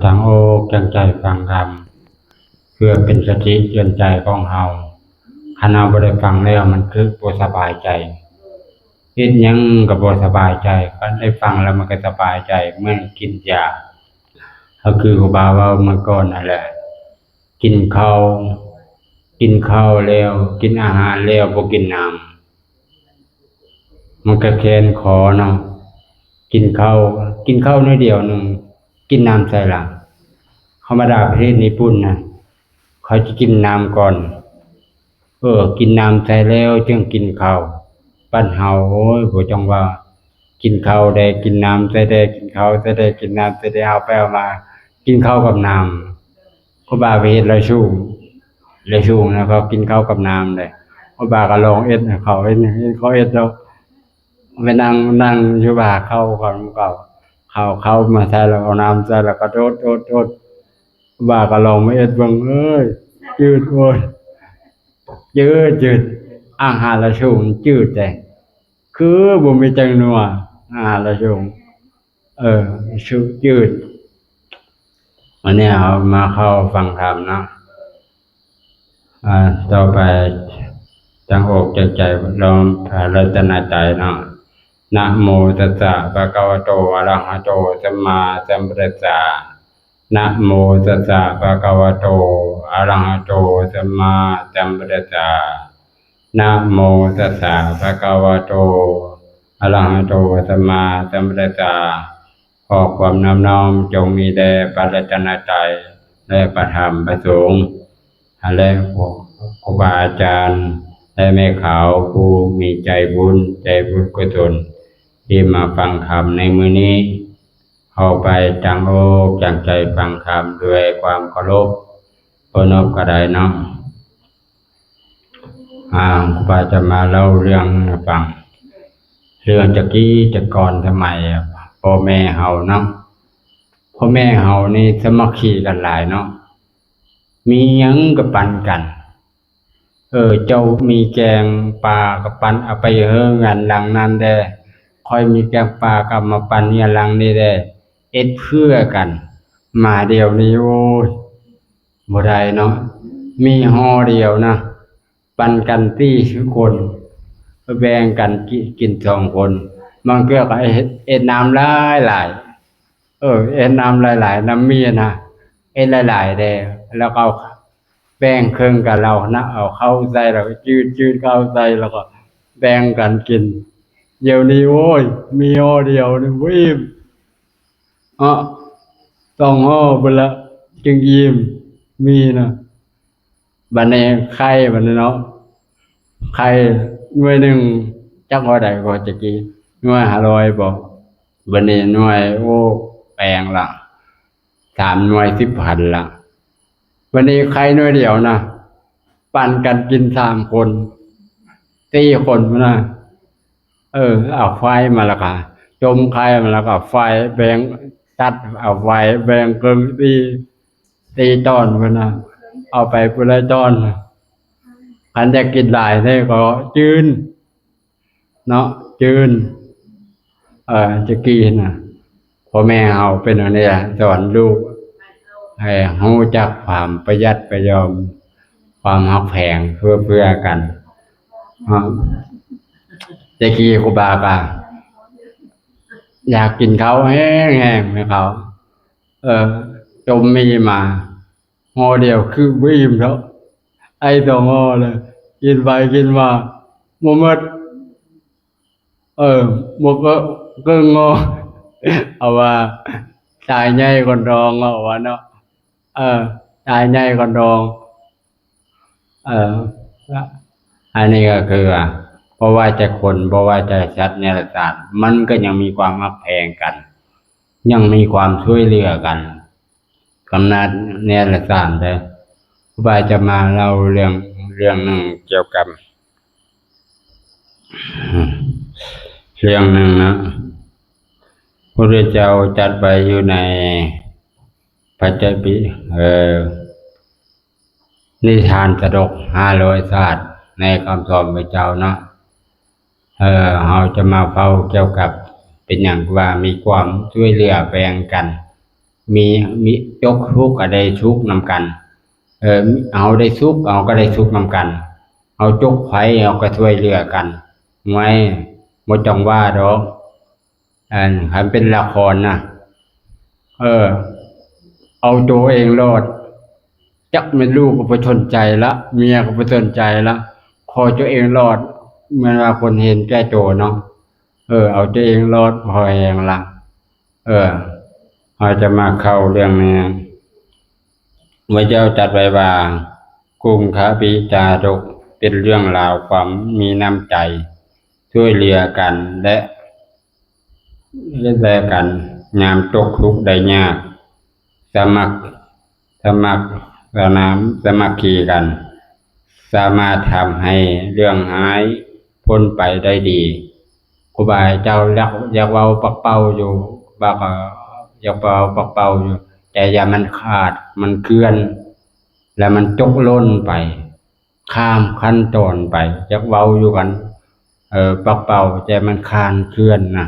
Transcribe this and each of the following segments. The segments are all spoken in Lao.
ຕັ້ງອົກຕັ້ງໃຈຟັງທຳ ເພື່ອເປັນສະຕິເຕືອນໃຈຂອງເຮົາ. ຄັນເຮົາບໍ່ໄດ້ຟັງແລ້ວ ມັນຄືບໍ່ສະບາຍໃຈ. ເຮັດຫຍັງກໍບໍ່ສະບາຍໃຈ, ຄັນໄດ້ຟັງແລ້ວມັນກໍສະບາຍໃຈ ເໝືອນກິນຢາ. ກໍຄືຄູບາເວົ້າເມື່ອກ່ອນນັ້ນແຫຼະ, ກິນເຂົ້າ, ກິນເຂົ້າແລ້ວ, ກິນອາຫານແລ້ວບໍ່ກິນນ້ຳ ມັນກະແຂນຄໍເນາະ. ກິນເຂົ້າ, ກິນເຂົ້າໜ້ອຍດຽວໜຶ່ງ, ກິນນ້ຳໃສ່ລະ. ທຳມະດາປະເທດຍີ່ປຸ່ນນະ ເຂົາຈະກິນນ້ຳກ່ອນ. ເອີ, ກິນນ້ຳໃສ່ແລ້ວຈຶ່ງກິນເຂົ້າ. ບັດເຮົາ, ໂອ້ຍ, ບໍ່ຕ້ອງວ່າ ກິນເຂົ້າແດ່, ກິນນ້ຳໃສ່ແດ່, ກິນເຂົ້າໃສ່ແດ່, ກິນນ້ຳໃສ່ແດ່, ເອົາໄປເອົາມາ ກິນເຂົ້າກັບນ້ຳ. ຄູບາໄປເຮັດລາຍຊຸງ, ລາຍຊຸງນະ ເຂົາກິນເຂົ້າກັບນ້ຳເດ້. ຄູບາກໍລອງເຮັດໃຫ້ເຂົາເຫັນ, ເຫັນເຂົາເຮັດແລ້ວ ໄປນັ່ງ, ນັ່ງຢູ່ວ່າເຂົ້າ, ເຂົ້າ, ເຂົ້າ, ເຂົ້າມາໃສ່ແລ້ວ ເອົານ້ຳໃສ່ແລ້ວກໍໂດດ, ໂດດ, ໂດດ. ຄູບາກໍລອງມາເຮັດເບິ່ງ, ເອີຍ, ຈືດ, ໂອ້ຍ, ຈືດ, ຈືດ. ອາຫານລາຍຊຸງຈືດແທ້. ຄືບໍ່ມີແປ້ງນົວ ອາຫານລາວຊົງ ເອີ ຊຸກຈືດ. ອັນນີ້ເຮົາມາເຂົ້າຟັງທຳເນາະ. ຕໍ່ໄປ ຕັ້ງອົກຕັ້ງໃຈລອງພະລັດຕະນະໄຕເນາະ. ນະໂມຕັດສະ ພະຄະວະໂຕ ອະລະຫະໂຕ ສຳມາສຳພຸດທັດສະ. ນະໂມຕັດສະ ພະຄະວະໂຕ ອະລະຫະໂຕ ສຳມາສຳພຸດທັດສະ. ນະໂມຕັດສະ ພະຄະວະໂຕ ອະລະຫະໂຕ ສຳມາສຳພຸດທັດສະ. ຂໍຄວາມນອບນ້ອມຈົ່ງມີແດ່ພະລັດຕະນະໄຕ ແລະ ພະທຳ ພະສົງ ແລະ ຄູບາອາຈານ ແລະ ແມ່ຂາວ ຜູ້ມີໃຈບຸນ ໃຈບຸນກຸສົນ ທີ່ມາຟັງທຳໃນມື້ນີ້. ເຂົ້າໄປຕັ້ງອົກຕັ້ງໃຈຟັງທຳດ້ວຍຄວາມເຄົາລົບ ເຄົາລົບກໍໄດ້ເນາະ. ອ່າ ຄູບາຈະມາເລົ່າເລື່ອງໃຫ້ຟັງ, ເລື່ອງແຕ່ກີ້ແຕ່ກ່ອນສະໄໝພໍ່ແມ່ເຮົາເນາະ. ພໍ່ແມ່ເຮົານີ້ສາມັກຄີກັນຫຼາຍເນາະ, ມີຫຍັງກໍປັນກັນ. ເອີ ເຈົ້າມີແກງປາກໍປັນເອົາໄປເຮືອນຫຼັງນັ້ນແດ່, ຂ້ອຍມີແກງປາກໍເອົາມາປັນເຮືອນຫຼັງນີ້ແດ່, ເຮັດເພື່ອກັນ. ມາດຽວນີ້ ໂອ້ຍ ບໍ່ໄດ້ເນາະ, ມີຫໍ່ດຽວນະ ປັນກັນສີ່ຄົນ, ແບ່ງກັນກິ ກິນສອງຄົນ. ບາງເທື່ອກໍເຮັດ ເຮັດນ້ຳຫຼາຍໆ, ເອີ ເຮັດນ້ຳຫຼາຍໆ, ນ້ຳໝີ່ນະ ເຮັດຫຼາຍໆແດ່, ແລ້ວກໍເອົາ ແບ່ງເຄິ່ງກັນເອົານະ, ເອົາເຂົ້າໃສ່ ແລ້ວກໍຈືດໆເຂົ້າໃສ່ ແລ້ວກໍແບ່ງກັນກິນ. ດຽວນີ້ ໂອ້ຍ ມີຫໍ່ດຽວນີ້ບໍ່ອີ່ມ ເນາະ, ສອງຫໍ່ພຸ້ນລະຈຶ່ງອີ່ມ ມີນະ. ບັດນີ້ໄຂ່ ບັດນີ້ເນາະ, ໄຂ່ໜ່ວຍໜຶ່ງຈັກທໍ່ໃດກໍຕະກີ້ ໜ່ວຍຫ້າຮ້ອຍບໍ, ບັດນີ້ໜ່ວຍ ໂອ້ ແພງລະ ສາມໜ່ວຍສິບພັນລະ. ບັດນີ້ໄຂ່ໜ່ວຍດຽວນະ ປັນກັນກິນສາມຄົນ ສີ່ຄົນພຸ້ນນະ. ເອີ ເອົາໄຂ່ມາແລ້ວກະ ຕົ້ມໄຂ່ມາແລ້ວກະໄຟແບ່ງ ຕັດເອົາໄຟແບ່ງເຄິ່ງ ສີ່ ສີ່ຕອນພຸ້ນນະ, ເອົາໄປຜູ້ລະຕອນ. ຄັນຢາກກິນຫຼາຍແທ້ກໍຈືນເນາະ, ຈືນ. ເອີ ແຕ່ກີ້ນະ ພໍ່ແມ່ເຮົາເປັນອັນນີ້ລະ ສອນລູກໃຫ້ຮູ້ຈັກຄວາມປະຢັດປະຢອມ, ຄວາມຮັກແພງເອື້ອເຟື້ອກັນເນາະ. ແຕ່ກີ້ຄູບາກະຢາກກິນເຂົ້າແຮງໆ ແມ່ເຂົາ ເອີ ຕົ້ມໝີ່ມາຫໍ່ດຽວຄືບໍ່ອີ່ມເນາະ, ໄອ້ສອງຫໍ່ລະ ກິນໄປກິນມາບໍ່ໝົດ. ເອີ ໝົດກໍເຄິ່ງຫໍ່ ເອົາວ່າຕາຍໃຫຍ່ກ່ອນດອງ ເອົາວ່າເນາະ, ເອີ ຕາຍໃຫຍ່ກ່ອນດອງ. ເອີ ອັນນີ້ກໍຄືວ່າ ບໍ່ວ່າແຕ່ຄົນ ບໍ່ວ່າແຕ່ສັດເນຍລະສາດ ມັນກໍຍັງມີຄວາມຮັກແພງກັນ, ຍັງມີຄວາມຊ່ວຍເຫຼືອກັນ. ຂະໜາດເນຍລະສາດເດີ. ຄູບາຈະມາເລົ່າເລື່ອງ ເລື່ອງໜຶ່ງກ່ຽວກັບ ເລື່ອງໜຶ່ງນະ ພະພຸດທະເຈົ້າຈັດໄວ້ຢູ່ໃນ ພະໄຕປິ ເອີ ນິທານຊາດົກຫ້າຮ້ອຍຊາດ ໃນຄຳສອນພະເຈົ້າເນາະ. ເອີ ເຮົາຈະມາເວົ້າກ່ຽວກັບ ເປັນຫຍັງວ່າມີຄວາມຊ່ວຍເຫຼືອແບ່ງກັນ ມີ ມີຕົກທຸກກໍໄດ້ສຸກນຳກັນ. ເອີ ເຮົາໄດ້ສຸກ ເຮົາກໍໄດ້ສຸກນຳກັນ. ເຮົາຕົກໄພ ເຮົາກໍຊ່ວຍເຫຼືອກັນ. ຫວຍ ບໍ່ຕ້ອງວ່າດອກ. ອັນ ຄັນເປັນລະຄອນນະ ເອີ ເອົາໂຕເອງລອດ. ຈັກແມ່ນລູກກໍບໍ່ສົນໃຈລະ ເມຍກໍບໍ່ສົນໃຈລະ ຂໍໂຕເອງລອດ. ແມ່ນວ່າຄົນເຫັນແກ່ໂຕເນາະ. ເອີ ເອົາໂຕເອງລອດພໍແຮງລະ. ເອີ ເຮົາຈະມາເຂົ້າເລື່ອງນີ້. ພະເຈົ້າຕັດໄວ້ວ່າ ກຸງຄະບິຈາດົກ ເປັນເລື່ອງລາວຄວາມມີນ້ຳໃຈ ຊ່ວຍເຫຼືອກັນ ແລະ ແລະກັນຍາມຕົກທຸກໄດ້ຍາກ, ສະໝັກ ສະໝັກສະໜາມສາມັກຄີກັນ ສາມາດທຳໃຫ້ເລື່ອງຮ້າຍພົ້ນໄປໄດ້ດີ. ຄູບາເຈົ້າຢາກ ຢາກເວົ້າປັກເປົ້າຢູ່ ບາກໍຢາກເວົ້າປັກເປົ້າຢູ່ ແຕ່ຢ່າມັນຂາດ ມັນເຄື່ອນ ແລະມັນຕົກຫຼົ່ນໄປ ຂ້າມຂັ້ນຕອນໄປ. ຢາກເວົ້າຢູ່ກັນ ເອີ ປັກເປົ້າ ແຕ່ມັນຄານເຄື່ອນນະ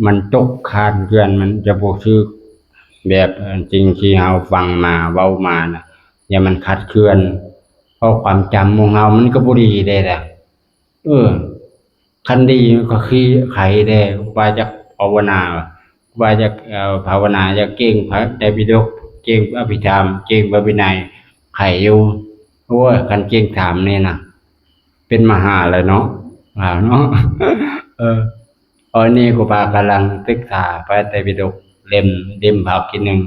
ມັນຕົກຄານເຄື່ອນ ມັນຈະບໍ່ຖືກແບບ ເອີ ສິ່ງທີ່ເຮົາຟັງມາ ເວົ້າມານະ ຢ່າມັນຄາດເຄື່ອນ ເພາະຄວາມຈຳຂອງເຮົາມັນກໍບໍ່ດີເດ້ລະ. ເອີ ຄັນດີມັນກໍຄືໄຂແດ່ ວ່າຈະພາວະນາ ວ່າຈະ ເອີ ພາວະນາ ຢາກເກັ່ງພະໄຕປິດົກ ເກັ່ງອະພິທຳ ເກັ່ງພະວິໄນ ໄຂຢູ່. ໂອ້ຍ ຄັນເກັ່ງຖາມນີ້ນະ ເປັນມະຫາແລ້ວເນາະ ລາວເນາະ. ເອີ ຕອນນີ້ຄູບາກຳລັງສຶກສາພະໄຕປິດົກເຫຼັ້ມ ເຫຼັ້ມພາກທີໜຶ່ງ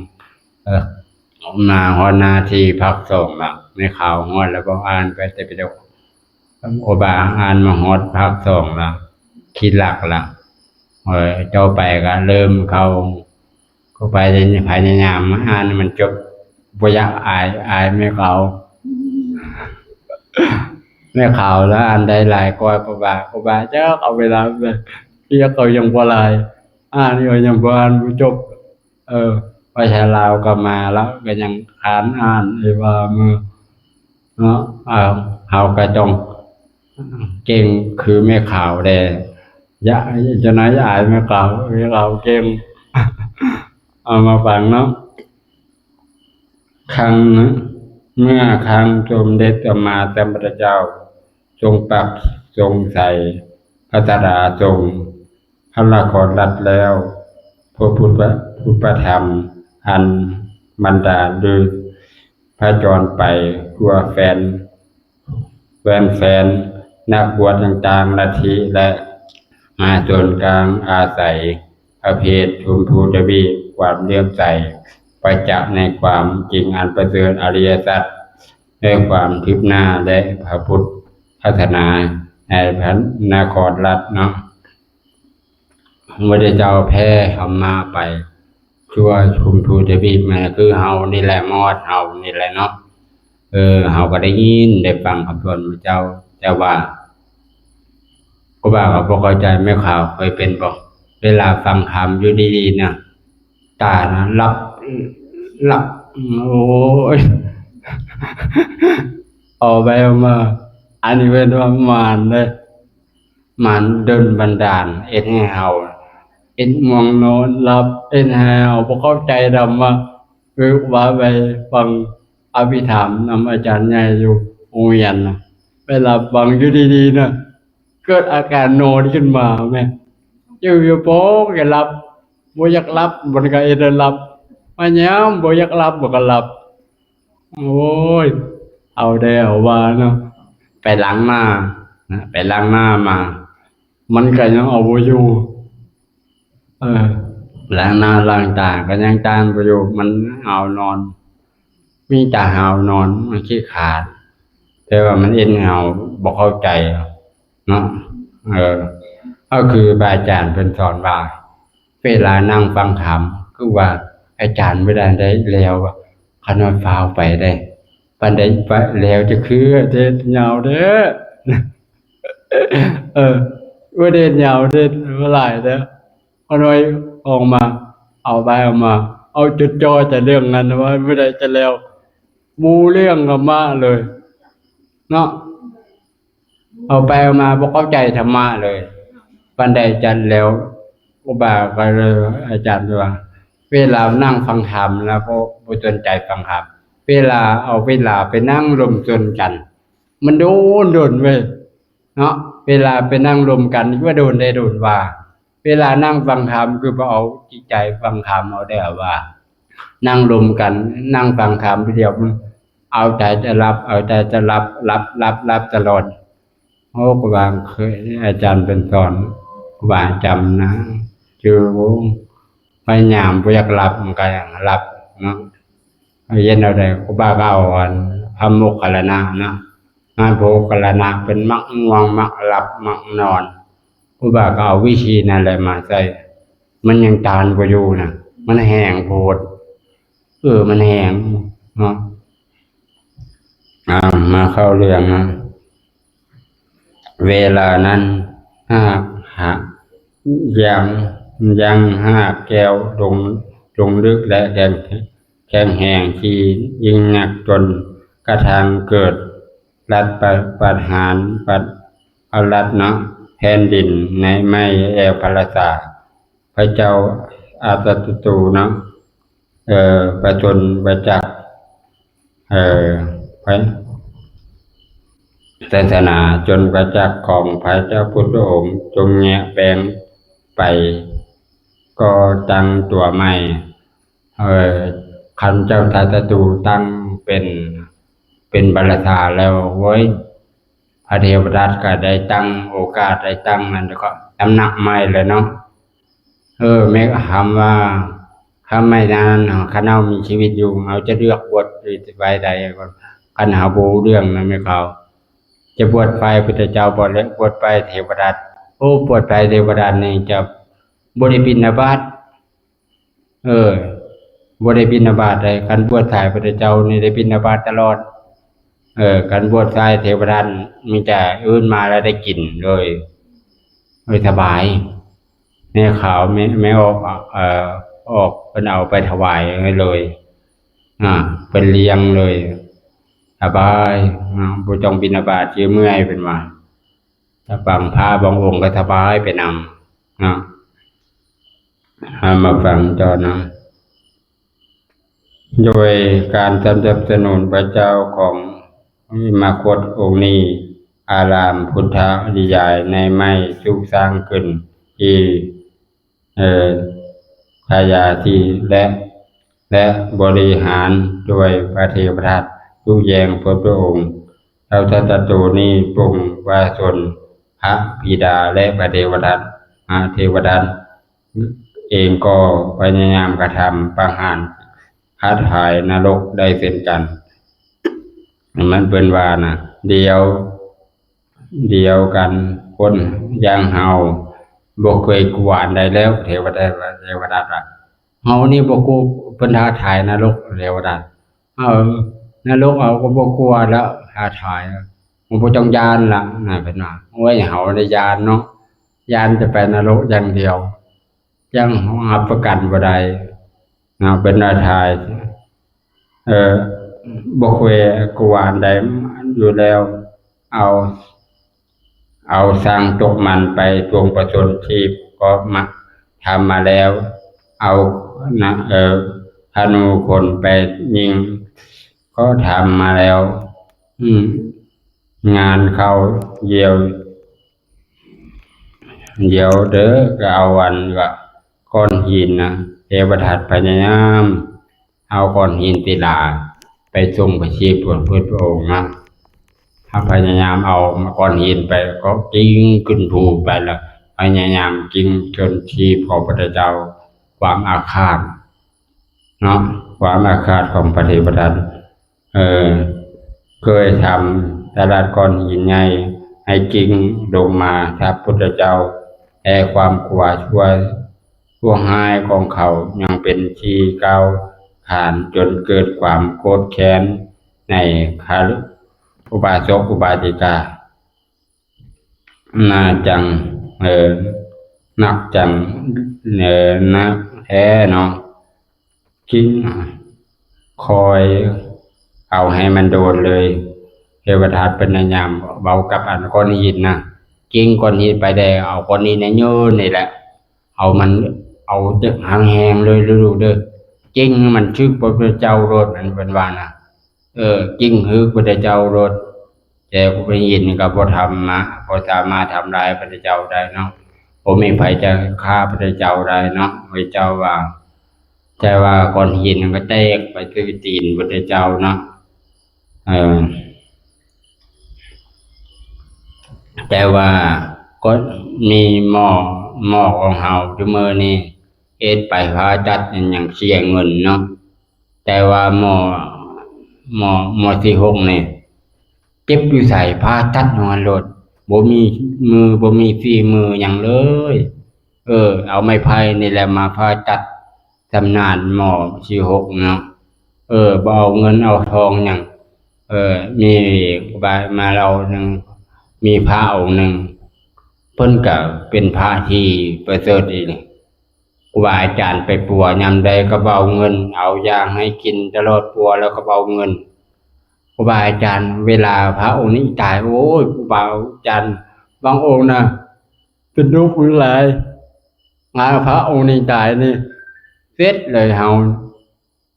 ເອີ ມາຮອດໜ້າທີ່ພາກສອງລະ. ແມ່ຂາວຮອດແລ້ວບໍ່? ອ່ານພະໄຕປິດົກ. ຄູບາອ່ານມາຮອດພາກສອງລະ ຄິດຫຼັກລະ. ເອີ ຕໍ່ໄປກໍເລີ່ມເຂົ້າ ກໍໄປ ພະຍາຍາມອ່ານໃຫ້ມັນຈົບ ບໍ່ຢາກອາຍ ອາຍແມ່ຂາວ ແມ່ຂາວລະອ່ານໄດ້ຫຼາຍກວ່າຄູບາ. ຄູບາຈັກເອົາເວລາໄປ ວຽກເຂົາຍັງບໍ່ຫຼາຍ ອ່ານກໍຍັງບໍ່ອ່ານບໍ່ຈົບ. ເອີ ພາສາລາວກໍມາລະ ກໍຍັງຄານອ່ານ ເອີ ວ່າມາ ເນາະ ເຮົາກໍຕ້ອງເກັ່ງຄືແມ່ຂາວແດ່. ຢ່າ ຈະໜ້ອຍອາຍແມ່ຂາວ ແມ່ຂາວເກັ່ງ. ເອົາມາຟັງເນາະ. ຄັ້ງ ເມື່ອຄັ້ງສົມເດັດສຳມາສຳພຸດທະເຈົ້າ ຊົງປັກຊົງໃສ່ພະສາດາຊົງພະນະຄອນລັດແລ້ວ, ພະພຸດທະ ພຸດທະທຳອັນບັນດານຫຼື ພະຈອນໄປທົ່ວແຄວ້ນ ແວ່ນແຄວ້ນ ນັກບວດຕ່າງໆລັດທິ ແລະ ມະຫາຊົນກາງອາໄສປະເພດຊົມພູທະວີບ ຄວາມເຫຼື້ອມໃສປະຈັກໃນຄວາມຈິງອັນປະເສີດອະລິຍະສັດ ແລະ ຄວາມຄືບໜ້າ ແລະ ພະພຸດທະສາສະໜາໃນພະນະຄອນລັດເນາະ. ພະພຸດທະເຈົ້າແຜ່ທຳມະໄປທົ່ວຊົມພູທະວີບ ແມ່ນຄືເຮົານີ້ແຫຼະ ມອດເຮົານີ້ແຫຼະເນາະ. ເອີ ເຮົາກໍໄດ້ຍິນໄດ້ຟັງຄຳສອນພະເຈົ້າ, ແຕ່ວ່າຄູບາກໍບໍ່ເຂົ້າໃຈ. ແມ່ຂາວເຄີຍເປັນບໍ່? ເວລາຟັງທຳຢູ່ດີໆນະ ຕານະຫຼັບ ຫຼັບ ໂອ້ຍ ເອົາໄປເອົາມາ ອັນນີ້ເອີ້ນວ່າມານເດ້. ມານດົນບັນດານ ເຮັດໃຫ້ເຮົາ ເຮັດງ່ວງນອນຫຼັບ ເຮັດໃຫ້ເຮົາບໍ່ເຂົ້າໃຈທຳມະ. ຄືວ່າໄປຟັງອະພິທຳນຳອາຈານໃຫຍ່ຢູ່ໂຮງຮຽນນະ, ໄປຫຼັບຟັງຢູ່ດີໆນະ ເກີດອາການນອນຂຶ້ນມາແມ່ ຢູ່ໆໂປ້ງກໍຫຼັບ, ບໍ່ຢາກຫຼັບມັນກໍເຮັດໃຫ້ຫຼັບ, ພະຍາຍາມບໍ່ຢາກຫຼັບມັນກໍຫຼັບ. ໂອ້ຍ ເອົາແທ້ເອົາວ່າເນາະ ໄປລ້າງໜ້ານະ ໄປລ້າງໜ້າມາ ມັນກໍຍັງເອົາບໍ່ຢູ່. ເອີ ລ້າງໜ້າລ້າງຕາກໍຍັງຕ້ານບໍ່ຢູ່ ມັນຫາວນອນ ມີແຕ່ຫາວນອນ ມັນຂີ້ຂາດ. ແຕ່ວ່າມັນເຮັດໃຫ້ເຮົາບໍ່ເຂົ້າໃຈເນາະ. ເອີ ກໍຄືພະອາຈານເພິ່ນສອນວ່າ ເວລານັ່ງຟັງທຳ ຄືວ່າອາຈານບໍ່ໄດ້ແລ້ວ ຂ້ານ້ອຍຟ້າວໄປເດ້ ປານໃດໄປແລ້ວ ຈະຄືເຮັດຍາວແທ້. ເອີ ບໍ່ໄດ້ເຮັດຍາວເດ້ ບໍ່ຫຼາຍເດ້. ຂ້ານ້ອຍອອກມາ ເອົາໄປເອົາມາ ເອົາຈົດຈ່ອແຕ່ເລື່ອງນັ້ນວ່າມື້ໃດຈະແລ້ວ ບໍ່ຮູ້ເລື່ອງທຳມະເລີຍເນາະ. ເອົາໄປເອົາມາບໍ່ເຂົ້າໃຈທຳມະເລີຍ ປານໃດຈັດແລ້ວ. ຄູບາກໍເລີຍ ອາຈານວ່າ ເວລານັ່ງຟັງທຳແລ້ວບໍ່ ບໍ່ສົນໃຈຟັງທຳ ເວລາ ເອົາເວລາໄປນັ່ງລົມຊົນກັນ ມັນໂດນ ໂດນເວີຍເນາະ. ເວລາໄປນັ່ງລົມກັນ ຄືວ່າໂດນແທ້ໂດນວ່າ ເວລານັ່ງຟັງທຳ ຄືບໍ່ເອົາຈິດໃຈຟັງທຳ ເອົາແຕ່ວ່ານັ່ງລົມກັນ ນັ່ງຟັງທຳ ດຽວເອົາໃຈແຕ່ຫຼັບ ເອົາໃຈແຕ່ຫຼັບ ຫຼັບ ຫຼັບ ຫຼັບຕະຫຼອດ. ໂອ້ ຄູບາເຄີຍ ອາຈານເພິ່ນສອນ ຄູບາຈຳນະ ຄື ໂອ້ ພະຍາຍາມບໍ່ຢາກຫຼັບ ມັນກໍຍັງຫຼັບເນາະ. ເຮັດແນວໃດ ຄູບາກໍເອົາອັນ ພະໂມກຄັນລານະເນາະ ມາ ໂມກຄັນລານະ ເພິ່ນມັກງ່ວງ ມັກຫຼັບ ມັກນອນ ຄູບາກໍເອົາວິທີນັ້ນແຫຼະມາໃຊ້ ມັນຍັງຕ້ານບໍ່ຢູ່ນະ ມັນແຮງໂພດ ເອີ ມັນແຮງເນາະ. ອາ ມາເຂົ້າເລື່ອງນະ ເວລານັ້ນ ຮາກ ຮາກ ຍັງ ຍັງຮາກແກ້ວດົງ ດົງເລິກ ແລະ ແຂງ ແຂງແຮງທີ່ຍິ່ງນັກ ຈົນກະທັ່ງເກີດລັດປະ ປະຫານ ປັດ ເອົາລັດເນາະ ແຜ່ນດິນໃນໄມ້ແອວພະລາຊາ ພະເຈົ້າອາຊາຕະຕູເນາະ ເອີ ປະຊົນປະຈັກ ເອີ ໄປ ສາສະໜາຈົນປະຈັກຂອງພະເຈົ້າພຸດທະອົງຈົງແຍກແບ່ງໄປ ກໍຕັ້ງຕົວໃໝ່ ເອີ ຄັນເຈົ້າຊາດສັດຕູຕັ້ງເປັນ ເປັນພະລາຊາແລ້ວ ໂອ້ຍ ພະເທວະທັດກໍໄດ້ຕັ້ງ ໂອກາດໄດ້ຕັ້ງນັ້ນ ກໍຕຳໜັກໃໝ່ແລ້ວເນາະ. ເອີ ແມ່ນຄຳວ່າ ຄຳໃໝ່ນັ້ນ ຄັນເຮົາມີຊີວິດຢູ່ ເຮົາຈະເລືອກບວດໄວ້ໃດ? ຄັນເຮົາບໍ່ຮູ້ເລື່ອງນະແມ່ເຂົາ ຈະບວດຝ່າຍພຸດທະເຈົ້າບໍ່ ຫຼືບວດຝ່າຍເທວະທັດ? ໂອ້ ບວດຝ່າຍເທວະທັດນີ້ຈະບໍ່ໄດ້ບິນທະບາດ. ເອີ ບໍ່ໄດ້ບິນທະບາດໃດ. ຄັນບວດສາຍພຸດທະເຈົ້ານີ້ໄດ້ບິນທະບາດຕະຫຼອດ. ເອີ ຄັນບວດສາຍເທວະທັດມີແຕ່ອື່ນມາແລ້ວໄດ້ກິນໂດຍ ໂດຍສະບາຍ. ແມ່ຂາວ ແມ່ ແມ່ອອກ ເອີ ອອກ ເພິ່ນເອົາໄປຖວາຍໃຫ້ເລີຍ ອາ ເພິ່ນລ້ຽງເລີຍ ສະບາຍ ອາ ບໍ່ຕ້ອງບິນທະບາດ ຊິເມື່ອຍ ເພິ່ນວ່າ. ແຕ່ບາງພະບາງອົງກໍສະບາຍໄປນຳເນາະ. ເຮົາມາຟັງຕໍ່ເນາະ. ໂດຍການສະໜັບສະໜູນພະເຈົ້າຂອງມະຄົດອົງນີ້ ອາລາມພຸດທະນິຍາຍໃນໄມ້ຊຸກສ້າງຂຶ້ນທີ່ ເອີ ພະຍາສີ ແລະ ແລະ ບໍລິຫານໂດຍພະເທວະທັດ ຍຸແຍງພຸດທະອົງ. ເຈົ້າຊາດສັດຕູນີ້ປົງພະຊົນ ພະບິດາ ແລະ ພະເທວະທັດ ພະເທວະທັດເອງກໍພະຍາຍາມກະທຳປະຫານທ້າທາຍນະລົກໄດ້ເຊັ່ນກັນ. ມັນເພິ່ນວ່ານະ ດຽວ ດຽວກັນຄົນຢ່າງເຮົາບໍ່ເຄີຍກົວອັນໃດແລ້ວ ເທວະທັດ ເທວະທັດວ່າ ເຮົານີ້ບໍ່ກົວ ເພິ່ນທ້າທາຍນະລົກ ເທວະທັດ ເອີ ນະລົກເຮົາກໍບໍ່ກົວແລ້ວ ທ້າທາຍ ບໍ່ຕ້ອງຢ້ານລະນະ ເພິ່ນວ່າ. ໂອ້ຍ ເຮົາໄດ້ຢ້ານເນາະ ຢ້ານຈະໄປນະລົກຢ່າງດຽວ ຍັງຮັບປະກັນບໍ່ໄດ້ເນາະ ເພິ່ນທ້າທາຍ ເອີ ບໍ່ເຄີຍກົວອັນໃດຢູ່ແລ້ວ ເອົາ ເອົາສ້າງຕົກມັນໄປປວງປະຊົນທີ່ກໍມາ ທຳມາແລ້ວ ເອົານະ ເອີ ທະນູຄົນໄປຍິງກໍທຳມາແລ້ວ ອືມ ງານເຂົ້າ ດຽວ ດຽວເດີ ກໍເອົາອັນວ່າ ກ້ອນຫີນນະ ເທວະທັດພະຍາຍາມເອົາກ້ອນຫີນສິລາໄປສົ່ງໄປຊີບພວກພຸດພະອົງນະ. ຖ້າພະຍາຍາມເອົາກ້ອນຫີນໄປ ກໍກິ້ງຂຶ້ນພູໄປລະ ພະຍາຍາມກິ້ງຊົນຊີບຂອງພະພຸດທະເຈົ້າ ຄວາມອາຄາດເນາະ ຄວາມອາຄາດຂອງພະເທວະທັດ. ເອີ ເຄີຍທຳຕະຫຼາດກ້ອນຫີນໃຫຍ່ໃຫ້ກິ້ງລົງມາທັບພຸດທະເຈົ້າ ແຕ່ຄວາມກົວຊົ່ວ ຊົ່ວຮ້າຍຂອງເຂົາຍັງເປັນທີ່ກ່າວຂານ ຈົນເກີດຄວາມໂກດແຄ້ນໃນຄະ ອຸບາສົກອຸບາສິກາ. ໜ້າຈັງ ເອີ ໜັກຈັງ ເອີ ໜັກແທ້ເນາະ ກິ້ງ ຄອຍເອົາໃຫ້ມັນໂດນເລີຍ. ເທວະທັດພະຍາຍາມເວົ້າກັບອັນກ້ອນຫີນນະ ກິ້ງກ້ອນຫີນໄປແດ່ ເອົາກ້ອນຫີນໃນໂຍນນີ້ແຫຼະ ເອົາມັນ ເ ເອົາແຮງໆເລີຍລູກເດີ ຈິງໃຫ້ມັນຖືກພະພຸດທະເຈົ້າໂລດ ອັນເພິ່ນວ່ານະ ເອີ ຈິງຖືກພະພຸດທະເຈົ້າໂລດ. ແຕ່ຜູ້ໄປເຫັນກໍບໍ່ທຳມາ ບໍ່ສາມາດທຳລາຍພະພຸດທະເຈົ້າໄດ້ເນາະ ບໍ່ມີໃຜຈະຂ້າພະພຸດທະເຈົ້າໄດ້ເນາະ ພະພຸດທະເຈົ້າວ່າ. ແຕ່ວ່າກ້ອນຫີນມັນກໍແຕກໄປຄືຕີນພະພຸດທະເຈົ້າເນາະ ເອີ ແຕ່ວ່າກໍມີໝໍ ໝໍຂອງເຮົາທຸກມື້ນີ້ ເຮັດໄປຜ່າຕັດອີຫຍັງເສຍເງິນເນາະ ແຕ່ວ່າໝໍ ໝໍ ໝໍສີ່ຫົກນີ້ ເຈັບຢູ່ໃສຜ່າຕັດຢູ່ຫັ້ນໂລດ ບໍ່ມີມື ບໍ່ມີຝີມືຫຍັງເລີຍ. ເອີ ເອົາໄມ້ໄຜ່ນີ້ແຫຼະມາຜ່າຕັດ ຊຳນານໝໍສີ່ຫົກເນາະ ເອີ ບໍ່ເອົາເງິນເອົາທອງຫຍັງ ເອີ ມີບາດມາເລົ່າໜຶ່ງ ມີພະອົງໜຶ່ງ ເພິ່ນກະເປັນພະທີ່ປະເສີດອີ່ຫຼີ ຄູບາອາຈານໄປປົວຍາມໃດກໍບໍ່ເອົາເງິນ ເອົາຢາໃຫ້ກິນຕະຫຼອດ ປົວແລ້ວກໍບໍ່ເອົາເງິນ. ຄູບາອາຈານ ເວລາພະອົງນີ້ຕາຍ ໂອ້ຍ ຄູບາອາຈານບາງອົງນະ ເປັນໂລກເປັນຫຼາຍ ງານພະອົງນີ້ຕາຍນີ້ ເສັດເລີຍ ເຮົາ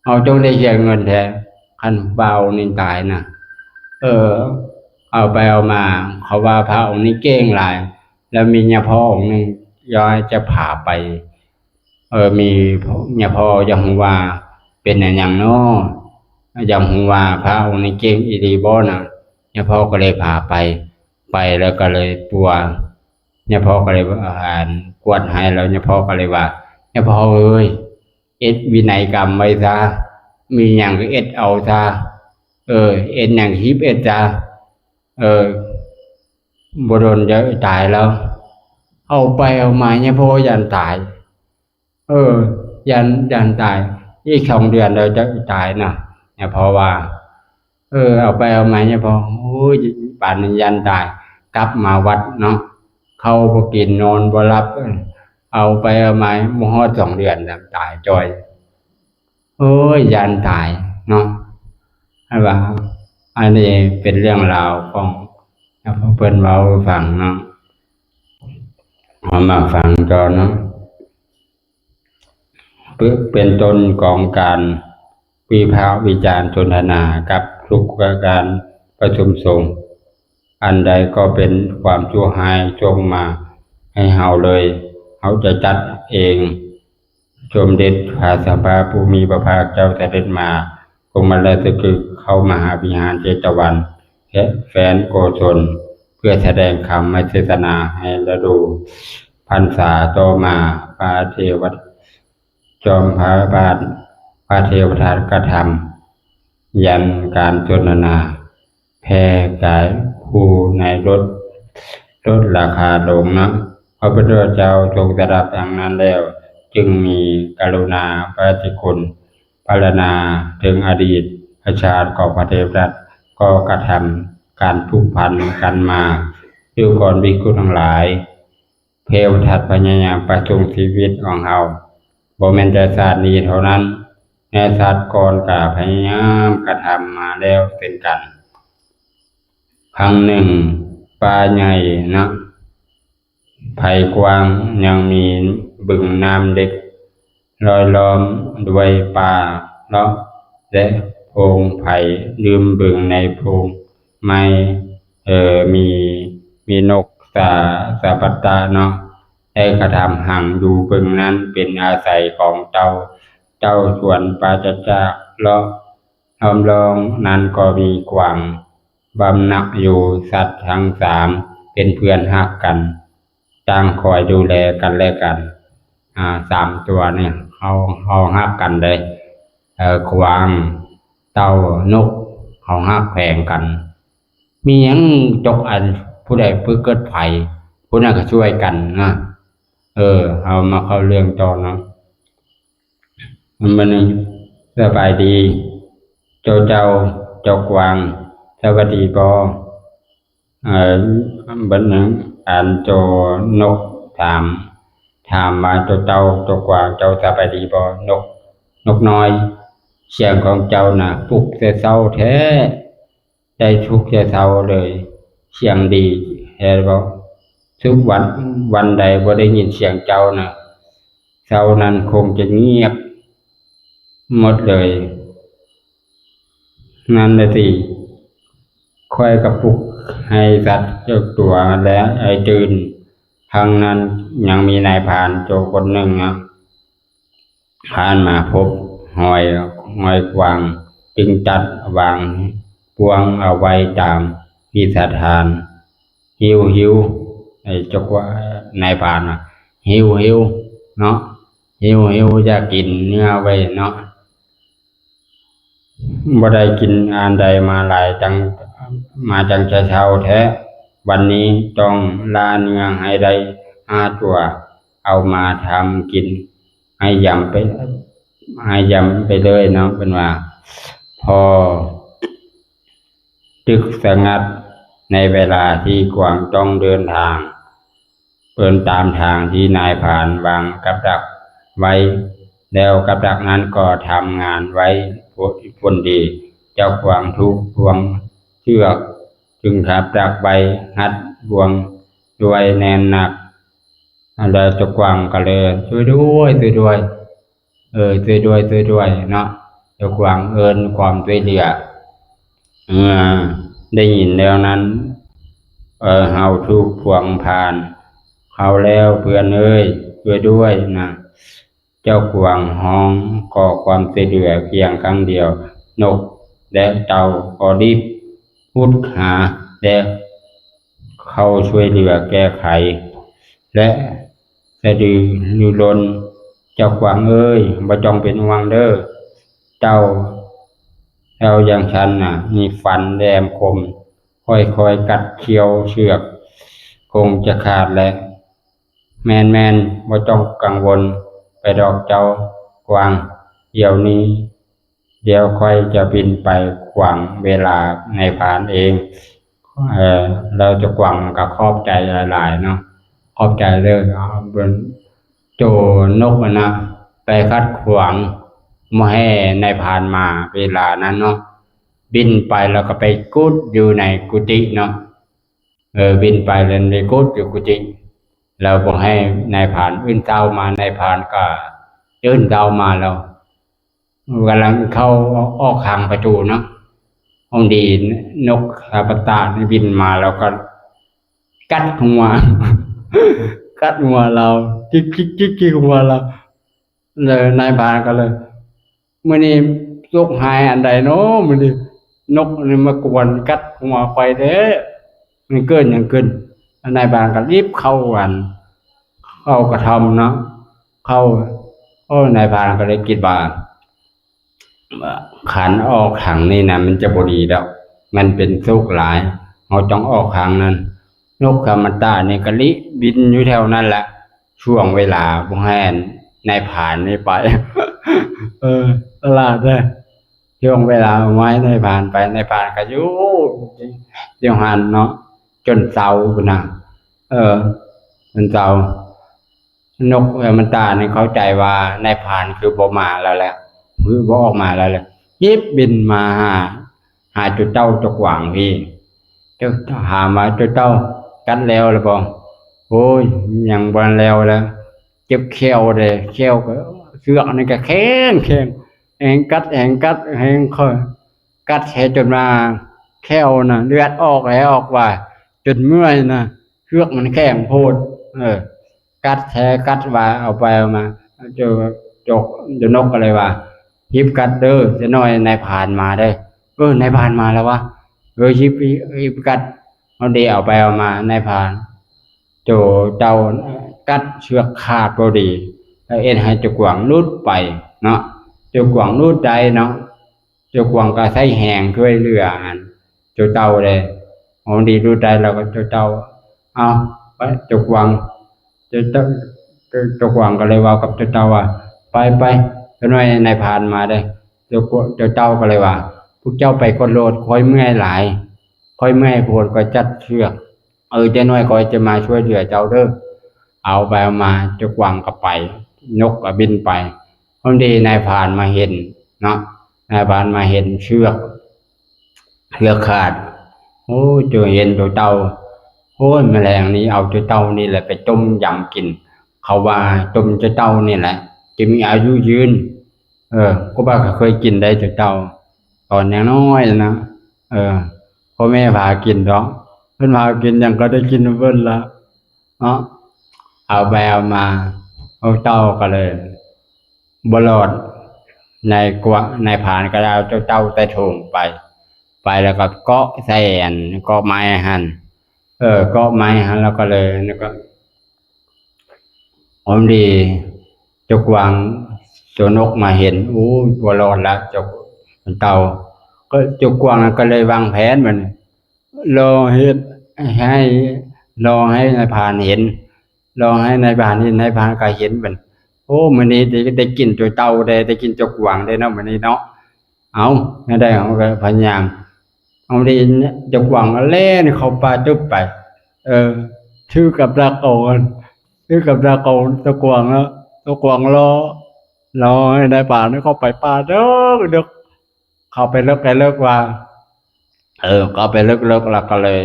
ເຮົາຈົ່ງໄດ້ເສຍເງິນແທ້ ຄັນພະອົງນີ້ຕາຍນະ. ເອີ ເອົາໄປເອົາມາ ເຂົາວ່າພະອົງນີ້ເກັ່ງຫຼາຍ ແລ້ວມີຍາພໍ່ອົງໜຶ່ງຢາກຈະພາໄປ ເອີ ມີຍາພໍ່ຢາກຮູ້ວ່າເປັນອີ່ຫຍັງເນາະ ຢາກຮູ້ວ່າພະອົງນີ້ເກັ່ງອີ່ຫຼີບໍ່ນະ ຍາພໍ່ກໍເລີຍພາໄປ ໄປແລ້ວກໍເລີຍປົວ ຍາພໍ່ກໍເລີຍ ອັນ ກວດໃຫ້ແລ້ວ ຍາພໍ່ກໍເລີຍວ່າ ຍາພໍ່ເອີຍ ເຮັດວິໄນກຳໄວ້ຊະ ມີຫຍັງກໍເຮັດເອົາຊະ ເອີ ເຮັດຫຍັງຮີບເຮັດຊະ ເອີ ບໍ່ດົນຈະຕາຍແລ້ວ. ເອົາໄປເອົາມາຍາພໍ່ຢ້ານຕາຍ ເອີ ຢ້ານ ຢ້ານຕາຍ ອີກສອງເດືອນແລ້ວຈະຕາຍນະ ຍາພໍ່ວ່າ. ເອີ ເອົາໄປເອົາມາຍາພໍ່ ໂອ້ຍ ປານນັ້ນຢ້ານຕາຍ ກັບມາວັດເນາະ ເຂົ້າບໍ່ກິນນອນບໍ່ຫຼັບ ເອີ ເອົາໄປເອົາມາບໍ່ຮອດສອງເດືອນ ຕາຍຈ່ອຍ. ໂອ້ຍ ຢ້ານຕາຍເນາະ ອັນວ່າ ອັນນີ້ເປັນເລື່ອງລາວຂອງ ເພິ່ນເວົ້າໃຫ້ຟັງເນາະ ເຮົາມາຟັງຕໍ່ເນາະ. ເປັນຕົ້ນຂອງການວິພາກວິຈານສົນທະນາກັບທຸກການປະຊຸມສົງ ອັນໃດກໍເປັນຄວາມຊົ່ວຮ້າຍສົ່ງມາໃຫ້ເຮົາເລີຍ ເຮົາຈະຈັດເອງ. ສົມເດັດພະສຳມາຜູ້ມີພະພາກເຈົ້າສະເດັດມາ ກົມມາລາຊະຄຶກ ເຂົ້າມະຫາວິຫານເຈຕະວັນ ແຄວ້ນໂກສົນ ເພື່ອສະແດງທຳມະເທດສະໜາໃນລະດູພັນສາຕໍ່ມາ ພະເທວະ ຈອມພະບາດ ພະເທວະທັດກະທຳ ຍັນການສົນທະນາແຜ່ກາຍຜູ້ໃນລົດ ລົດລາຄາລົງເນາະ. ພະພຸດທະເຈົ້າຊົງສະດັບດັ່ງນັ້ນແລ້ວ ຈຶ່ງມີກະລຸນາພະເດດຄຸນ ພັນລະນາເຖິງອະດີດຊາດຂອງພະເທວະທັດ ກໍກະທຳການຜູກພັນກັນມາ. ດູກ່ອນພິກຂຸທັງຫຼາຍ ເທວະທັດພະຍາຍາມປະສົງຊີວິດຂອງເຮົາ ບໍ່ແມ່ນແຕ່ຊາດນີ້ເທົ່ານັ້ນ, ໃນຊາດກ່ອນກໍພະຍາຍາມກະທຳມາແລ້ວເຊັ່ນກັນ. ຄັ້ງໜຶ່ງ, ປ່າໃຫຍ່ນະ ໄພກວ້າງ ຍັງມີບຶງນ້ຳເລັກ ລອຍລ້ອມດ້ວຍປ່າເລາະ ແລະ ໂພງໄພລືມບຶງໃນໂພງໄມ້ ເອີ ມີ ມີນົກສາ ສາປັດຕະເນາະ ໄດ້ກະທຳຮັງຢູ່ບຶງນັ້ນ ເປັນອາໄສຂອງເຕົ້າ ເຕົ້າສວນປາຈະຈາກ ເລາະ ລ້ອມໆນັ້ນກໍມີກວາງບຳນັກຢູ່. ສັດທັງສາມເປັນເພື່ອນຮັກກັນ ຕ່າງຄອຍດູແລກັນແລະກັນ. ອາ ສາມຕົວນີ້ ເຮົາ ເຮົາຮັກກັນເດ້. ເອີ ກວາງ ເຕົ້າ ນົກ ເຮົາຮັກແພງກັນ. ມີຫຍັງຕົກອັນ ຜູ້ໃດເກີດໄພ ຜູ້ນັ້ນກໍຊ່ວຍກັນນະ. ເອີ ເຮົາມາເຂົ້າເລື່ອງຕໍ່ເນາະ. ບັດໜຶ່ງ ສະບາຍດີ ໂຕເຈົ້າ ໂຕກວາງ ສະບາຍດີບໍ່? ເອີ ບັດໜຶ່ງ ອັນ ໂຕນົກຖາມ ຖາມວ່າ ໂຕເຕົ້າ ໂຕກວາງ ເຈົ້າສະບາຍດີບໍ່? ນົກ ນົກນ້ອຍ ສຽງຂອງເຈົ້ານະ ປຸກແຕ່ເຊົ້າແທ້ ໄດ້ປຸກແຕ່ເຊົ້າເລີຍ ສຽງດີແທ້ບໍ່? ທຸກວັນ ວັນໃດບໍ່ໄດ້ຍິນສຽງເຈົ້ານະ ເຊົ້ານັ້ນຄົງຈະງຽບໝົດເລີຍ. ນັ້ນລະຕິ ຂ້ອຍກໍປຸກໃຫ້ສັດທຸກຕົວແລະໃຫ້ຕື່ນ. ທາງນັ້ນຍັງມີນາຍພານໂຈຄົນໜຶ່ງນະ ຜ່ານມາພົບຮອຍ ຮອຍກວາງ ຈຶ່ງຈັດວາງປວງເອົາໄວ້ຕາມທີ່ສະຖານ. ຫິວໆ ໄອ້ເຈົ້າກວາງ ນາຍພານວ່າ ຫິວໆ ເນາະ ຫິວໆ ຢາກກິນເນື້ອໄວ້ເນາະ. ບໍ່ໄດ້ກິນອັນໃດມາຫຼາຍ ຕັ້ງ ມາຕັ້ງແຕ່ເຊົ້າແທ້. ວັນນີ້ຕ້ອງລ່າເນື້ອໃຫ້ໄດ້ຫ້າຕົວ ເອົາມາທຳກິນໃຫ້ຢຳໄປ ໃຫ້ຢຳໄປເລີຍເນາະ ເພິ່ນວ່າ. ພໍດຶກສະຫງັດໃນເວລາທີ່ກວາງຕ້ອງເດີນທາງ ເດີນຕາມທາງທີ່ນາຍພານວາງກັບດັກໄວ້ ແລ້ວກັບດັກນັ້ນກໍທຳງານໄວ ຜົນດີ ເຈົ້າກວາງຖືກບ່ວງເຊືອກ ຈຶ່ງກັບດັກໄວ້ ຮັດບ່ວງດ້ວຍແໜ້ນໜັກ. ແລ້ວເຈົ້າກວາງກໍເລີຍ ຊ່ວຍດ້ວຍ ຊ່ວຍດ້ວຍ ເອີ ຊ່ວຍດ້ວຍ ຊ່ວຍດ້ວຍເນາະ. ເຈົ້າກວາງເອີ້ນຄວາມຊ່ວຍເຫຼືອ. ເມື່ອໄດ້ຍິນແນວນັ້ນ ເອີ ເຮົາຖືກພວງຜ່ານເຂົາແລ້ວ ເພື່ອນເອີຍ ຊ່ວຍດ້ວຍນະ. ເຈົ້າກວາງຮ້ອງຂໍຄວາມຊ່ວຍເຫຼືອພຽງຄັ້ງດຽວ ນົກ ແລະ ເຕົ່າກໍຣີບຮຸດຫາ ແລະ ເຂົ້າຊ່ວຍເຫຼືອແກ້ໄຂ ແລະ ສະດືລຸລົນ. ເຈົ້າກວາງເອີຍ ບໍ່ຕ້ອງເປັນຫ່ວງເດີ ເຕົ່າ ເຕົ່າຢ່າງຊັ້ນນະ ມີຟັນແຫຼມຄົມ ຄ່ອຍໆກັດຂ້ຽວເຊືອກ ຄົງຈະຂາດແລ້ວ. ແມ່ນໆ ບໍ່ຕ້ອງກັງວົນໄປດອກເຈົ້າກວາງ ດຽວນີ້ ດຽວຂ້ອຍຈະບິນໄປຂວາງເວລານາຍພານເອງ. ເອີ ແລ້ວເຈົ້າກວາງກໍຂອບໃຈຫຼາຍໆເນາະ ຂອບໃຈເດີ. ເອີ ເປັນໂຕນົກຫັ້ນນະ ໄປຂັດຂວາງບໍ່ໃຫ້ນາຍພານມາເວລານັ້ນເນາະ ບິນໄປແລ້ວກໍໄປກຸດຢູ່ໃນກຸຕິເນາະ. ເອີ ບິນໄປແລ້ວໄປກຸດຢູ່ກຸຕິ ແລ້ວບໍ່ໃຫ້ນາຍພານອື່ນເຊົ້າມາ ນາຍພານກໍຕື່ນເຊົ້າມາແລ້ວ ກຳລັງເຂົ້າອອກທາງປະຕູເນາະ. ໂຊກດີນົກຊາປະຕານີ້ບິນມາແລ້ວກໍກັດຫົວ ກັດຫົວລາວ ຈິກໆໆຫົວລາວ. ແລ້ວນາຍພານກໍເລີຍ ມື້ນີ້ໂຊກຮ້າຍອັນໃດເນາະ ມື້ນີ້ນົກນີ້ມາກວນກັດຫົວຂ້ອຍແທ້ ມັນເກີດຫຍັງຂຶ້ນ? ນາຍພານກໍຣີບເຂົ້າອັນ ເຂົ້າກະທ່ອມເນາະ ເຂົ້າ ໂອ້ ນາຍພານກໍເລີຍຄິດວ່າ ຄັນອອກທາງນີ້ນະ ມັນຈະບໍ່ດີດອກ ມັນເປັນໂຊກຮ້າຍ ເຮົາຕ້ອງອອກທາງນັ້ນ. ນົກຄຳມະຕານີ້ກະລິບິນຢູ່ແຖວນັ້ນແຫຼະ ຊ່ວງເວລາບໍ່ໃຫ້ນາຍພານນີ້ໄປ. ເອີ ສະຫຼາດເດີ ຊ່ວງເວລາບໍ່ໃຫ້ນາຍພານໄປ ນາຍພານກະຢູ່ ຢູ່ຫັ້ນເນາະ ຈົນເຊົ້າພຸ້ນນະ. ເອີ ຈົນເຊົ້າ ນົກຄຳມະຕານີ້ເຂົ້າໃຈວ່ານາຍພານຄືບໍ່ມາແລ້ວແຫຼະ ຄືບໍ່ອອກມາແລ້ວແຫຼະ ຮີບບິນມາຫາ ຫາເຈົ້າເຕົ່າເຈົ້າກວາງພີ້ ເຈົ້າ ຖາມວ່າ ເຈົ້າເຕົ່າກັດແລ້ວລະບໍ່? ໂອ້ຍ ຍັງບໍ່ທັນແລ້ວລະ ເຈັບແຂ້ວເດ້ ແຂ້ວກໍ ເຊືອກນີ້ກໍແຂງ ແຂງ ແຮງກັດ ແຮງກັດ ແຮງຂ້ອຍກັດແທ້ ຈົນວ່າແຂ້ວນະເລືອດອອກແທ້ອອກວ່າ ຈົນເມື່ອຍນະ ເຊືອກມັນແຂງໂພດ ເອີ ກັດແທ້ກັດວ່າ ເອົາໄປເອົາມາ ເຈົ້າ ເຈົ້ານົກກໍເລີຍວ່າ ຮີບກັດເດີ ຈັກໜ້ອຍນາຍພານມາເດີ. ເອີ ນາຍພານມາແລ້ວວະ ເອີ ຮີບ ຮີບກັດ. ເອົາເດ ເອົາໄປເອົາມາ ນາຍພານ ໂຕເຕົ່າກັດເຊືອກຂາດພໍດີ ແລ້ວເຮັດໃຫ້ເຈົ້າກວາງຫຼຸດໄປເນາະ ເຈົ້າກວາງຫຼຸດໄດ້ເນາະ. ເຈົ້າກວາງກໍໃຊ້ແຮງຊ່ວຍເຫຼືອອັນ ເຈົ້າເຕົ່າເດ້ ເອົາດີຫຼຸດໄດ້ແລ້ວກໍເຈົ້າເຕົ່າ ເອົາ ໄປ ເຈົ້າກວາງ ເຈົ້າເຕົ່າ ເຈົ້າ ເຈົ້າກວາງກໍເລີຍເວົ້າກັບເຈົ້າເຕົ່າວ່າ ໄປ ໄປ ຈັກໜ້ອຍນາຍພານມາເດ້. ເຈົ້າ ເຈົ້າເຕົ່າກໍເລີຍວ່າ ພວກເຈົ້າໄປກ່ອນໂລດ ຂ້ອຍເມື່ອຍຫຼາຍ ຂ້ອຍເມື່ອຍໂພດ ຂ້ອຍຈັດເຊືອກ ເອີ ຈັກໜ້ອຍຂ້ອຍຈະມາຊ່ວຍເຫຼືອເຈົ້າເດີ. ເອົາໄປເອົາມາ ເຈົ້າກວາງກໍໄປ ນົກກໍບິນໄປ. ພໍດີນາຍພານມາເຫັນເນາະ ນາຍພານມາເຫັນເຊືອກ ເຊືອກຂາດ ໂອ້ຍ ເຈົ້າເຫັນໂຕເຕົ່າ ໂອ້ຍ ມະແລງນີ້ເອົາໂຕເຕົ່ານີ້ແຫຼະໄປຕົ້ມຢຳກິນ ເຂົາວ່າຕົ້ມເຕົ້າເຕົ້ານີ້ແຫຼະ ຈະມີອາຍຸຍືນ. ເອີ ຄູບາກໍເຄີຍກິນໄດ້ເຈົ້າເຕົ້າ ຕອນຍັງນ້ອຍນະ. ເອີ ພໍ່ແມ່ພາກິນດອກ ເພິ່ນພາກິນຫຍັງກໍໄດ້ກິນນຳເພິ່ນລະເນາະ. ເອົາໄປເອົາມາ ເອົາເຕົ້າກໍເລີຍບໍ່ລອດ. ນາຍກວາ ນາຍພານກໍໄດ້ເອົາເຈົ້າເຕົ້າໃສ່ຖົງໄປ ໄປແລ້ວກໍເກາະໃສ່ອັນ ເກາະໄມ້ຫັ້ນ. ເອີ ເກາະໄມ້ຫັ້ນ ແລ້ວກໍເລີຍ ແລ້ວກໍ ໂອມດີ ເຈົ້າກວາງ ເຈົ້ານົກມາເຫັນ ໂອ້ຍ ບໍ່ລອດລະ ເຈົ້າ ເຕົ້າ. ກໍເຈົ້າກວາງນັ້ນກໍເລີຍວາງແຜນບັດນີ້ ລໍເຮັດໃຫ້ ລໍໃຫ້ນາຍພານເຫັນ ລໍໃຫ້ນາຍພານເຫັນ ນາຍພານກໍເຫັນບັດນີ້ ໂອ້ ມື້ນີ້ໄດ້ ໄດ້ກິນເຈົ້າເຕົ້າແດ່ ໄດ້ກິນເຈົ້າກວາງແດ່ເນາະ ມື້ນີ້ເນາະ. ເອົາ ແນວໃດເຮົາກໍພະຍາຍາມ ເອົາດີ ເຈົ້າກວາງກໍແລ່ນເຂົ້າປ່າຕຶບໄປ ເອີ ຖືກັບດັກເອົາ ຖືກັບດັກເອົາເຈົ້າກວາງ ເຈົ້າກວາງລໍ ລໍໃຫ້ນາຍພານເຂົ້າໄປປ່າເດິກໆ ເຂົ້າໄປເລິກ ໄປເລິກວ່າ ເອີ ເຂົ້າໄປເລິກໆ ແລ້ວກໍເລີຍ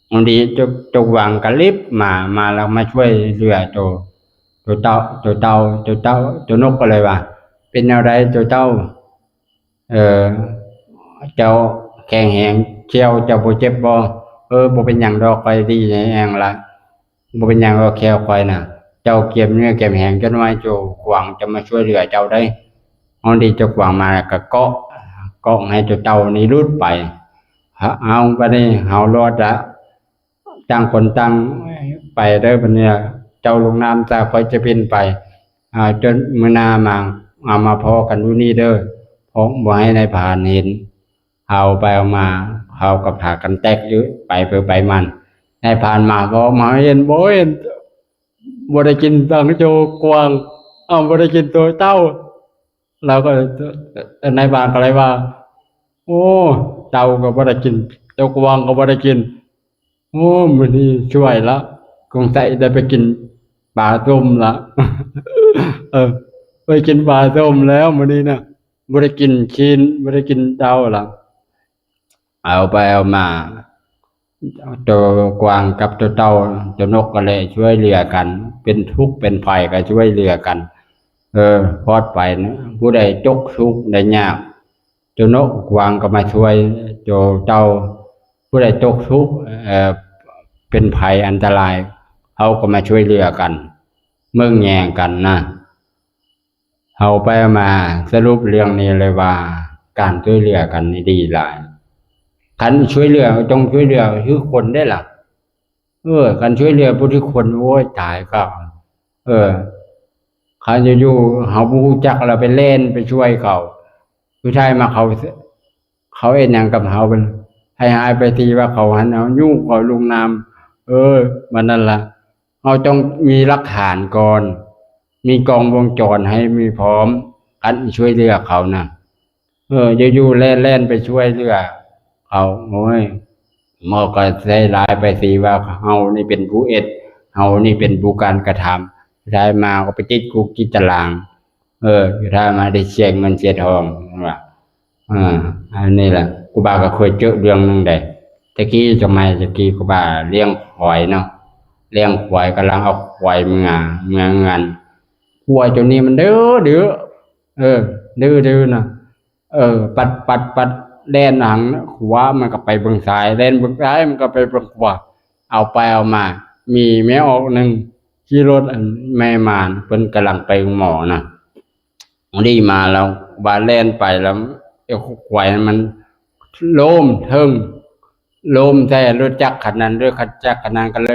ເອົາດີ ເຈົ້າ ເຈົ້າກວາງກໍລິບມາ ມາແລ້ວມາຊ່ວຍເຫຼືອໂຕ ໂຕເຕົ້າ ໂຕເຕົ້າ ໂຕເຕົ້າ ໂຕນົກກໍເລີຍວ່າ ເປັນແນວໃດໂຕເຈົ້າ? ເອີ ເຈົ້າແຂງແຮງ ແຂ້ວເຈົ້າບໍ່ເຈັບບໍ່? ເອີ ບໍ່ເປັນຫຍັງດອກ ຂ້ອຍດີແຮງລະ ບໍ່ເປັນຫຍັງດອກ ແຂ້ວຂ້ອຍນະ. ເຈົ້າກຽມເນື້ອກຽມແຮງຈັກໜ່ອຍ ເຈົ້າກວາງຈະມາຊ່ວຍເຫຼືອເຈົ້າໄດ໋. ເອົາດີ ເຈົ້າກວາງມາກໍເກາະ ເກາະໃຫ້ໂຕເຕົ້ານີ້ຫຼຸດໄປ. ເອົາ ບາດນີ້ເຮົາລອດລະ ຕ່າງຄົນຕ່າງໄປເດີ ບັດນີ້ເຈົ້າລົງນ້ຳຊະ ຂ້ອຍຈະປິ່ນໄປ ຈົນມື້ໜ້າມາ ເອົາມາພໍ້ກັນຢູ່ນີ້ເດີ ເພາະບໍ່ໃຫ້ນາຍພານເຫັນ. ເອົາໄປເອົາມາ ເຂົາກໍພາກັນແຕກຢູ່ ໄປເພີໄປມັນ. ນາຍພານມາພໍ້ມາເຫັນ ບໍ່ເຫັນ ບໍ່ໄດ້ກິນທັງໂຕກວາງ ເອົາ ບໍ່ໄດ້ກິນໂຕເຕົ້າ. ລາວກໍ ນາຍພານກໍເລີຍວ່າ ໂອ້ ເຕົ້າກໍບໍ່ໄດ້ກິນ ເຈົ້າກວາງກໍບໍ່ໄດ້ກິນ ໂອ້ ມື້ນີ້ຊ່ວຍລະ ສົງໄສໄດ້ໄປກິນປາສົ້ມລະ ເອີ ໄປກິນປາສົ້ມແລ້ວມື້ນີ້ນະ ບໍ່ໄດ້ກິນຊີ້ນ ບໍ່ໄດ້ກິນເຕົ້າລະ. ເອົາໄປເອົາມາ ໂຕກວາງກັບໂຕເຕົ້າ ໂຕນົກກໍເລີຍຊ່ວຍເຫຼືອກັນ ເປັນທຸກເປັນໄພກໍຊ່ວຍເຫຼືອກັນ ເອີ ປອດໄພນະ. ຜູ້ໃດຕົກທຸກໄດ້ຍາກ ໂຕນົກກວາງກໍມາຊ່ວຍ ໂຕເຕົ້າ ຜູ້ໃດຕົກທຸກ ເອີ ເປັນໄພອັນຕະລາຍ ເຮົາກໍມາຊ່ວຍເຫຼືອກັນ ເບິ່ງແຍງກັນນະ. ເຮົາໄປເອົາມາສະຫຼຸບເລື່ອງນີ້ເລີຍວ່າ ການຊ່ວຍເຫຼືອກັນນີ້ດີຫຼາຍ. ຄັນຊ່ວຍເຫຼືອຕ້ອງຊ່ວຍເຫຼືອຖືກຄົນເດ້ລະ. ເອີ ຄັນຊ່ວຍເຫຼືອບໍ່ຖືກຄົນ ໂອ້ຍ ຕາຍກໍ ເອີ ຄັນຢູ່ໆເຮົາບໍ່ຮູ້ຈັກ ແລ້ວໄປແລ່ນໄປຊ່ວຍເຂົາ ສຸດທ້າຍມາເຂົາ ເຂົາເຮັດຫຍັງກັບເຮົາ ໃຫ້ຮ້າຍໄປທີ່ວ່າເຂົາຫັ້ນ ເອົາຍຸເຂົາລົງນ້ຳ ເອີ ບັດນັ້ນລະ ເຮົາຕ້ອງມີຫຼັກຖານກ່ອນ ມີກ້ອງວົງຈອນໃຫ້ມີພ້ອມ ຄັນຊິຊ່ວຍເຫຼືອເຂົານະ. ເອີ ຢູ່ໆແລ່ນໆໄປຊ່ວຍເຫຼືອເຂົາ ໂອ້ຍ ໝໍກໍໃສ່ຮ້າຍໄປຊິວ່າເຮົານີ້ເປັນຜູ້ເຮັດ ເຮົານີ້ເປັນຜູ້ການກະທຳ ສຸດທ້າຍມາກໍໄປຕິດຄຸກຕິດຕາລາງ ເອີ ສຸດທ້າຍມາໄດ້ເສຍເງິນເສຍທອງວ່າ ອ່າ ອັນນີ້ລະ ຄູບາກໍເຄີຍເຈີເລື່ອງໜຶ່ງໃດ໋ ແຕ່ກີ້ສະໄໝແຕ່ກີ້ຄູບາລ້ຽງຄວາຍເນາະ ລ້ຽງຄວາຍ ກຳລັງເອົາຄວາຍເມືອ ເມືອເຮືອນ ຄວາຍໂຕນີ້ມັນດື້ ເອີ ດື້ໆນະ ເອີ ປັດ ປັດ ປັດ ແລ່ນທາງຂວາມັນກໍໄປເບິ່ງຊ້າຍ ແລ່ນເບິ່ງຊ້າຍມັນກໍໄປເບິ່ງຂວາ ເອົາໄປເອົາມາ ມີແມ່ອອກໜຶ່ງຂີ່ລົດ ອັນແມ່ໝານ ເພິ່ນກຳລັງໄປໂຮງໝໍນະ ດີມາແລ້ວວ່າແລ່ນໄປແລ້ວ ເອີ ຄວາຍມັນລົ້ມເທິງ ລົ້ມໃສ່ລົດຈັກຄັນນັ້ນ ລົດຈັກຄັນນັ້ນກໍເລີຍ